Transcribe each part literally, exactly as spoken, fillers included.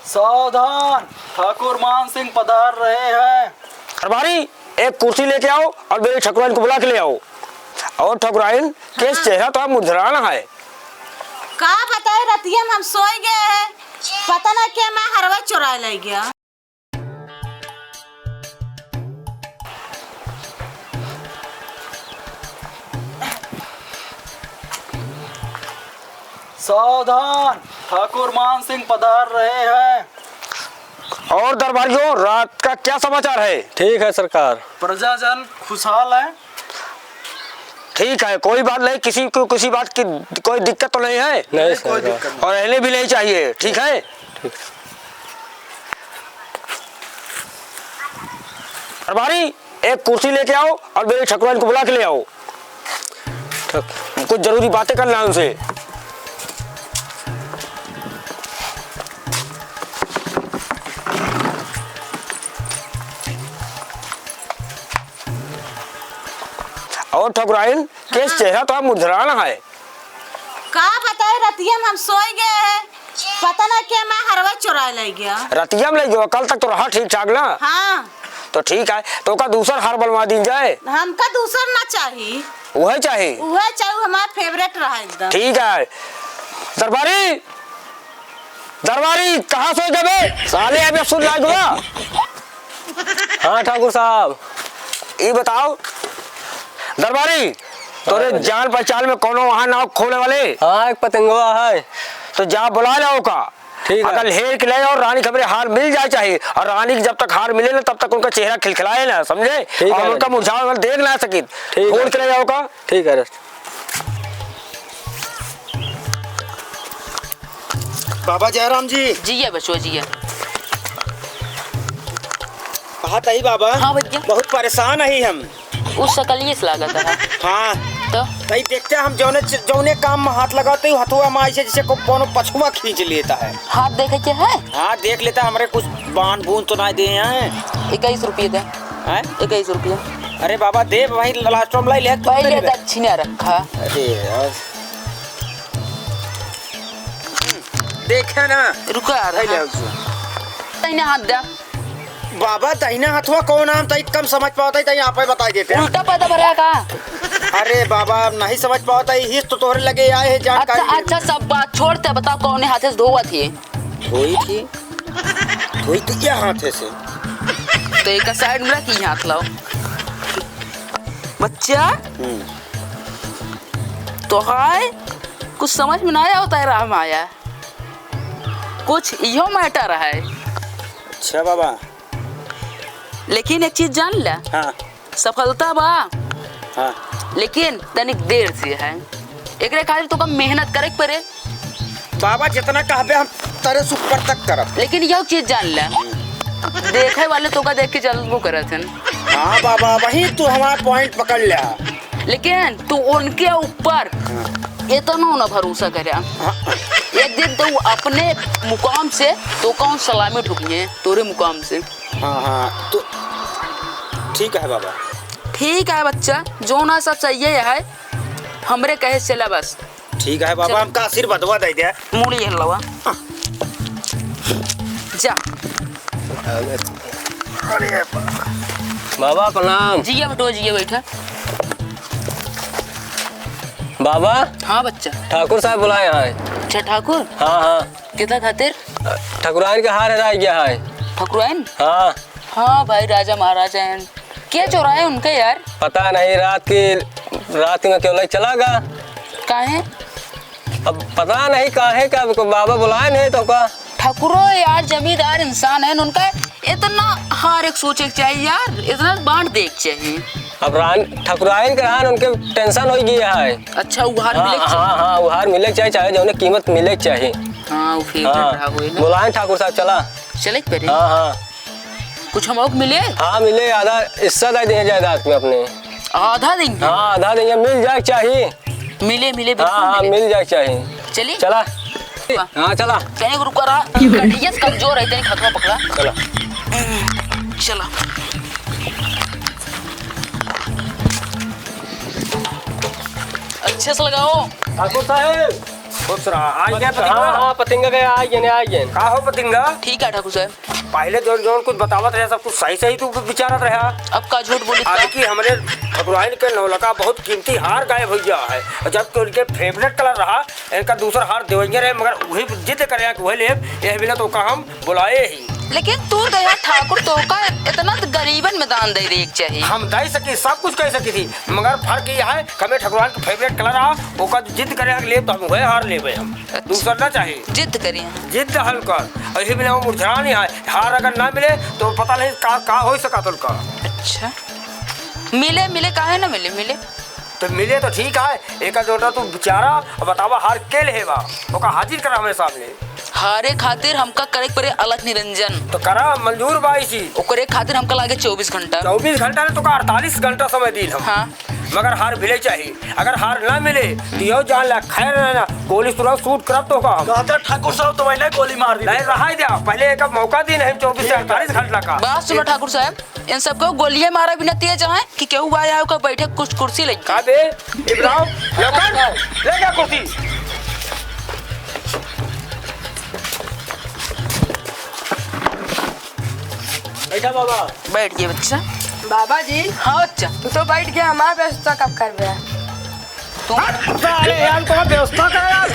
सावधान, ठाकुर मान सिंह पधार रहे हैं। दरबारी, एक कुर्सी लेके आओ और मेरी ठकुराइन को बुला के ले आओ। और ठकुराइन, के हाँ। चेहरा तो मुरझाना है। का बताई, रतिया में हम सोए गए हैं, पता ना के मैं हरवा चुराए ले गया। सावधान, ठाकुर मान सिंह पधार रहे हैं। और दरबारियों, रात का क्या समाचार है? ठीक है सरकार। प्रजाजन खुशहाल है। ठीक है, कोई बात नहीं, किसी को किसी बात की कोई दिक्कत तो नहीं है? नहीं नहीं, कोई सरकार। दिक्कत नहीं। और रहनी भी नहीं चाहिए, ठीक है? ठीक। दरबारी, एक कुर्सी लेके आओ और मेरी ठकुराइन को बुला के ले आओ। ठीक। कुछ जरूरी बातें करना है उनसे। और ठकुराइन, के हाँ। चेहरा तो मुरझाना है। का बताई, रतिया में हम सोए गए हैं, पता ना के मैं हरवा चुराए ले गया। रतिया में ले गया, कल तक तो रहा ठीक ठाक ना। हाँ। तो ठीक है, तो का दूसर हार बनवा दीन जाए। हमका दूसर ना चाही। वही चाही। वही चाही, हमार favourite रहा एकदम। ठीक है। दरबारी, दरबारी, कहाँ सोए गए बे? साले अबे सुन लाग बा। हाँ ठाकुर साहब। ई बताओ दरबारी, तोरे हाँ। जान पहचान में कौनो वहाँ नाव खोले वाले? हाँ, एक पतंगवा है। तो जा बुला लाओ का। ठीक है। अगर हेर के ले आओ, रानी के हमरे हार मिल जाए चाही, और रानी के जब तक हार मिले ना, तब तक उनका चेहरा खिलखिलाए ना, समझे? ठीक है और उनका राजा। मुरझावा देख ना सकित। ठीक है। ढूंढ के ले आओ का। ठीक है राजा। बाबा जयराम जी। जिया बचवा, जिया। कहा तही बाबा। हाँ भैया। बहुत परेशान है हम। उस सकलिए से लागत है। हाँ। तो? तही देखते हम जौने च-, जौने काम में हाथ लगाते ही हथुआ में ऐसे जैसे को-, कोनो पछुआ खींच लेता है। हाथ देखे के है? हाँ, देख लेता, हमरे कुछ बांध बूंद तो ना दे हैं। इक्कीस रुपये दे। हैं? इक्कीस रुपये। अरे बाबा, दे भाई, last में लाई ले, तू पहले दे दे। दक्षिणा रखा। अरे यार। देखे ना। रुका यार, भाई ले हाँ। आओ। तैने हाथ दे। बाबा, दहिना हथवा कौन आम तई कम समझ पावत है, तई आप ही बताई देते हैं। उल्टा पैदा भरा का? अरे बाबा, नहीं समझ पावत है, हिस तो तोहरे लगे आए हैं जानकारी अच्छा, लेने। अच्छा, सब बात छोड़ते, बताओ कौने हाथे से धोवत है? धोई थी, धोई तो क्या हाथे से? तो एक side में रखी हाथ लाओ। बच्चा, हम्म। तो हाय, कुछ समझ में ना आवता है राम आया। कुछ इहो matter है। अच्छा बाबा। लेकिन एक चीज जान ले। हाँ। सफलता बा। हाँ। लेकिन तनिक देर से है। एकरे खातिर तोका मेहनत करे के पड़े। बाबा, जितना कहबे हम तरे से ऊपर तक करब। लेकिन यह चीज जान ले, देखे वाले तोका देख के जलबो करत हन। हाँ बाबा, वही तू हमारा point पकड़ ले। लेकिन तू उनके ऊपर हाँ। इतनो ना भरोसा करे। हाँ। एक दिन तू अपने मुकाम से तो कौन सलामी ठुकिए तोरे मुकाम से। हाँ, हाँ, तो ठीक है बाबा। ठीक है बच्चा, जो ना सब सही है, हमरे कहे से चला बस। ठीक है बाबा, चल। हमका आशीर्वादवा दे दे। मूड़ी हलवा। जा। बाबा प्रणाम। जिया बेटो, जिया बैठा। बाबा। हाँ बच्चा। ठाकुर साहब बुलाए हैं। अच्छा ठाकुर? हाँ, हाँ। कितना खातिर? ठकुराइन के हार हेराय गया है। ठकुराइन? हाँ। हाँ भाई, राजा महाराजा हैं। के चोराए उनके यार? पता नहीं, रात की, रात में क्यों ले चला गया। काहे? अब पता नहीं काहे का, अब बाबा बुलाए नहीं तो का। ठकुरो यार जमींदार इंसान है, उनका इतना हार एक सोचे के चाहिए यार, इतना बांट दे के चाहिए। अब रान, ठकुराइन के रहन उनके tension हो गया है। अच्छा, उधार हाँ, मिले के हाँ, चाहिए। हाँ, उधार मिले के चाहिए, चाहे जौने कीमत मिले के चाहिए। हाँ, वो फिर हाँ। रहा हुए ना। बुलाएं ठाकुर साहब, चला। चले के पड़े? हाँ, हाँ। कुछ हम लोग मिले? हाँ, मिले, आधा हिस्सा दे देंगे जायदाद में अपने। आधा देंगे? हाँ, आधा देंगे, मिल जाए के चाहिए। मिले, मिले, बिल्कुल हाँ, हाँ, मिले। मिल जाए के चाहिए। चली? चला। वाह। हाँ, चला। तनिक रुका रहा। कढ़िया से कमजोर है, तनिक हथवा पकड़ा। चला। चला। अच्छे से लगाओ। ठाकुर साहब। खुश रहा। आइ गए पतिंगा? हाँ, हाँ, पतिंगा गया, आइ गए, आइ गए। का हो पतिंगा? ठीक है ठाकुर साहब। पहिले जौन, जौन कुछ बतावत रहे, सब कुछ सही, सही तू विचारत रहे। अब का झूठ बोली अब का? कि हमरे ठकुराइन के नौलखा बहुत कीमती हार गायब होइ गया है, जबकि उनके favourite colour रहा, इनका दूसर हार देवइया रहे, मगर उही जिद करे कि उहे लेब, यह बिना तो का हम बुलाए ही। लेकिन तू दया ठाकुर, तोहका इतना त गरीबन में दान दे दे के चाही। हम दे सकी, सब कुछ कह सकी थी, मगर फर्क यह है कि हमें ठकुराइन के favourite colour आ, ओका जिद करे कि लेब तो हम वह हार लेबे हम, अच्छा। दूसर ना चाही। जिद करी हैं। जिद हल कर, अही बिना वो मुरझा नहीं है। हार अगर ना मिले तो पता नहीं का, का हो सका तो का। अच्छा, मिले, मिले, काहे ना मिले, मिले। तो मिले तो ठीक है, एक जोटा तू बिचारा और बतावा हार के लेहे बा, ओका हाजिर करा हमारे सामने। हारे खातिर हमका करे के पड़े अलख निरंजन। तो करा, मंजूर बा इसी। ओकरे खातिर हमका लागे चउबीस घंटा। चउबीस घंटा ने तो का अड़तालीस घंटा समय दीन हम। हाँ। मगर हार मिले चाहिए, अगर हार ना मिले तो यो जान ला खैर ना, ना, गोली तुरंत shoot करब तो का हम। कहते ठाकुर साहब तो वही गोली मार दी। नहीं, रहा ही दिया, पहले एक मौका दीन है चउबीस से अड़तालीस घंटा का। बात सुनो ठाकुर साहब, इन सबको गोलियां मारा बिना तेज आए कि केहू आया ओकर बैठे कुछ कुर्सी लगी। का बे, इब्राहिम, ले कर, ले जा कुर्सी। बैठा बाबा। बैठ गए बच्चा। बाबा जी। हाँ बच्चा। तू तो बैठ गया, हमार व्यवस्था कब करबे? तू हट, साले यार, तो व्यवस्था कर यार।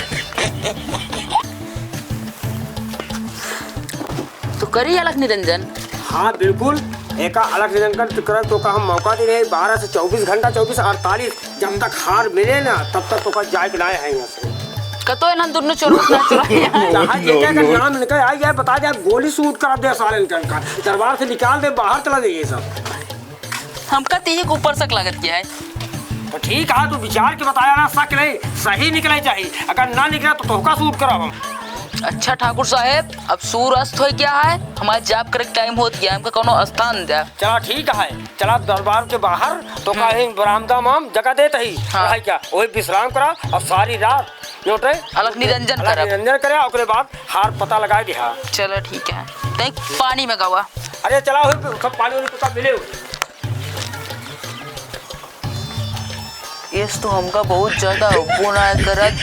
तू करी अलख निरंजन? हाँ, बिल्कुल। एका अलख निरंजन करत तो का हम मौका दे रहे, बारह से चउबीस घंटा, चउबीस अड़तालीस, जब तक हार मिले ना, तब तक तो का जाए के लाए हैं यहाँ से। कतो इन्हन दुन्नो चोरों ना चोरों। जहाँ जेके अगर नाम निकल आ जाए, बता दे, गोली shoot करा दे साले इनका, इनका। दरबार से निकाल दे, बाहर चला जाइए सब। हमका तो एक ऊपर शक लागत क्या है। तो ठीक है, तू विचार के बताया ना, शक नहीं, सही निकले चाहिए। अगर ना निकला तो तोहका shoot करब हम। अच्छा ठाकुर साहेब, अब सूर अस्त हो गया है, हमारे job करे के time होत गया, हमका कौनो स्थान द्या। चला ठीक है, चला दरबार के बाहर तो हम्म। कहीं बरामदा में हम जगह देत ही, हाँ। भाई क्या, वही विश्राम करा और सारी रात लौटे अलख निरंजन अलख करब। निरंजन करे, ओकरे बाद हार पता लगाए दिहा। चलो ठीक है, तई पानी में गवा। अरे चला हो, सब पानी वानी तो सब मिले हो। यस तो हमका बहुत ज्यादा अब्बो ना करत।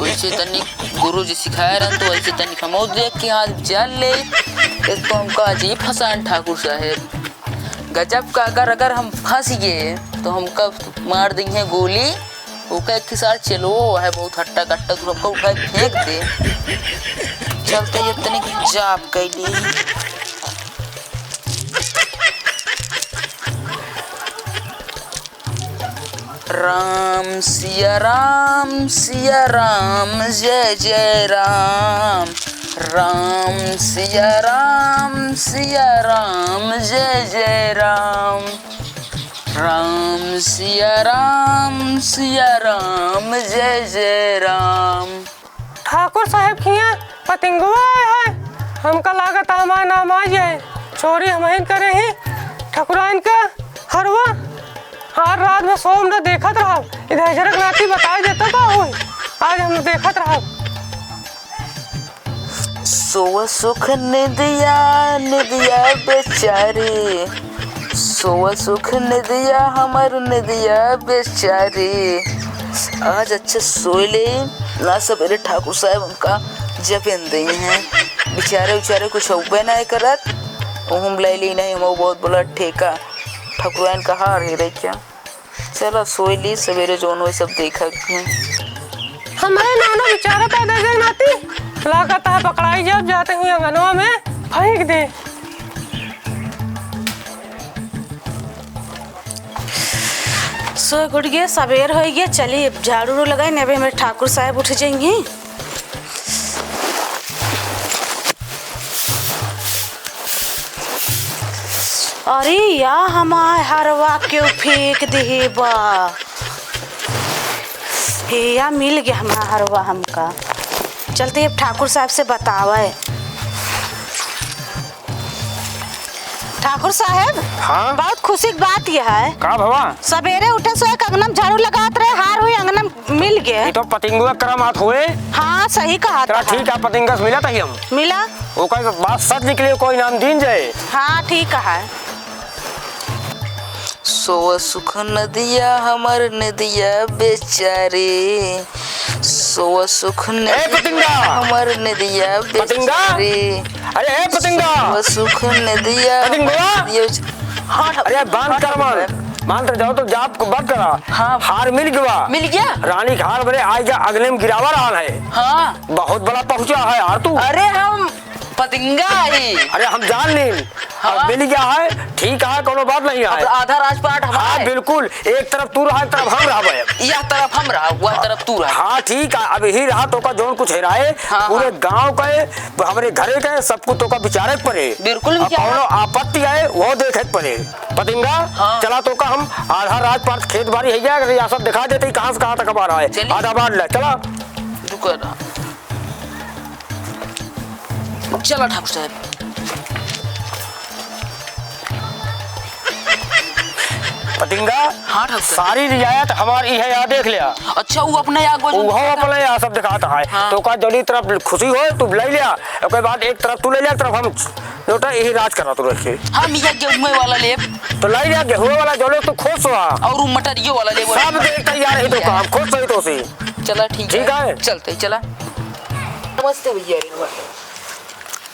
वैसे तनिक गुरु जी सिखाए रहन तो वैसे तनिक हमहू देख के हाथ चल ले। यस तो हमका अजीब फसान ठाकुर साहेब। गजब का अगर, अगर हम फंस गए तो हमका मार देंगे गोली। ओका एक साथ चलो है बहुत हट्टा कट्टा, तू हमका उठा के फेंक दे। चलते ये तनिक जाप कैली। राम सिया राम सिया राम जय जय राम। राम सिया राम सिया राम जय जय राम। राम सिया राम सिया राम जय जय राम। ठाकुर साहेब खिया पतिंगवा आए है, हमका लागत हमार नाम आ जाए। चोरी हमहिन करे ही ठकुराइन का हरवा। हर रात में सोम न देखत रहब, इधर इधर के नाती बताए देता का हुई, आज हम देखत रहब। सोव सुख निदिया, निदिया बेचारी, सोव सुख निदिया, हमर निदिया बेचारी। आज अच्छे सोए ले, ना सबेरे ठाकुर साहेब हमका जपेन दे हैं। बेचारे उचारे कुछ हउबे ना करत, ओहम ले ली नहीं, हम बहुत बड़ा ठेका ठकुराइन का हार ही रह क्या। चला सोई ली, सवेरे जौन होई सब देखा के। हमरे नानो बेचारा पैदा जाए नाती, लागत है पकड़ाई जब जाते हुए अंगनवा में फेंक दे। सो गुड़ गए, सवेर हो गया, चली अब झाड़ू उड़ू लगाई, नहीं अभी हमारे ठाकुर साहब उठ जाएंगे। अरे या हमार हरवा क्यों फेंक दिहे बा? हे या मिल गया हमार हरवा हमका। चलते अब ठाकुर साहब से बतावे। ठाकुर साहब, हाँ? बहुत खुशी की बात यह है। का भवा? सवेरे उठे सो एक अंगनम झाड़ू लगात रहे, हार हुई अंगनम मिल गए। ये तो पतिंगुआ करमात हुए। हाँ, सही कहा तेरा था। ठीक है, पतिंगस मिला था ही हम। मिला। ओकर बात सच निकले, कोई नाम दीन जाए। हाँ, ठीक है। सोव सुख नदिया हमर नदिया बेचारी, सोवा सुख ए, नदिया पतिंगा! हमर नदिया पतिंगा! बेचारी। अरे, ए, पतिंगा! सोवा सुख नदिया पतिंगवा! हमर नदिया बेच-, हाँ, ठाकुर, अरे, बांध हाँ, कर, ठाकुर बांध। साहब। बांध कर जाओ तो जाप को बंद करा। हाँ। हार मिल गवा। मिल गया? रानी के हार बरे आइगा, अगले में गिरावा रहा है। हाँ। बहुत बड़ा पहुंचा है यार तू। अरे, हम पतिंगा ही। अरे, हम जान लीन। हाँ। अब मिल गया है, ठीक है, कोनो बात नहीं अब है। आधा राजपाट हमारा हाँ, है। बिल्कुल, एक तरफ तू रहा, एक तरफ हम रहा भाई। यह तरफ हम रहा, वह तरफ तू रहा। हाँ, ठीक है, अब यही रहा तो का जौन कुछ हेराए, हाँ, पूरे हाँ। गांव का, हमरे घरे का, सब कुछ तो का विचारे के पड़े। बिल्कुल अब विचार। कौनो आपत्ति आए, वो देखे के पड़े। पतिंगा, हाँ। चला तो का हम आधा राजपाट खेत बाड़ी है, या सब दिखा देते, कहाँ से कहाँ तक हमारा है। चलिए। आधा बांट ले, चला। रुको ना। चला ठाकुर साहब। पतिंगा, हाँ ठाकुर साहब। सारी रियायत हमारी है, यहाँ देख लिया। अच्छा, वो अपने यहाँ गोजन वो अपने यहाँ सब दिखाता है। हाँ। तो का जौनी तरफ खुशी हो, तू ले लिया। ओके बाद एक तरफ तू ले लिया, एक तरफ हम, जो तो यही राज करा तू रखे। हम ये गेहूं वाला लेब। तो ले लिया गेहूं वाला, जो लोग तू खुश हुआ। और वो मटरियो वाला लेब। सब देख तैयार है तो काम, खुश सही तो सी। चला, ठीक ठीक है। है। चलते ही चला। नमस्ते भैया।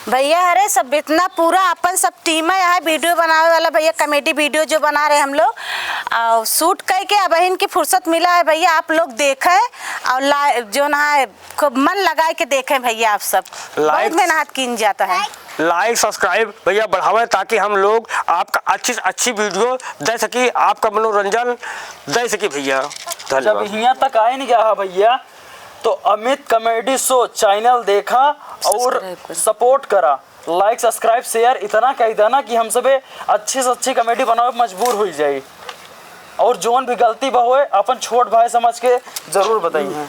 भैया, अरे सब इतना पूरा अपन सब टीम है यहाँ, वीडियो बनावे वाला भैया, कॉमेडी वीडियो जो बना रहे हम लोग, और शूट करके अब इनकी फुर्सत मिला है भैया, आप लोग देखे और ला-, जो ना है, खूब मन लगा के देखे भैया, आप सब बहुत लाइक मेहनत कीन जाता है। लाइक सब्सक्राइब भैया बढ़ावे, ताकि हम लोग आपका अच्छी से अच्छी वीडियो दे सकी, आपका मनोरंजन दे सकी भैया। जब धन्यवाद। हियां तक आए नहीं गया है भैया, तो अमित कॉमेडी शो चैनल देखा और सब्सक्राइब करा। सपोर्ट करा, लाइक, सब्सक्राइब, शेयर इतना कह देना कि हम सबे अच्छी से अच्छी कॉमेडी बनावे पे मजबूर हो जाई। और जौन भी गलती बा होए, अपन छोट भाई समझ के जरूर बताइए।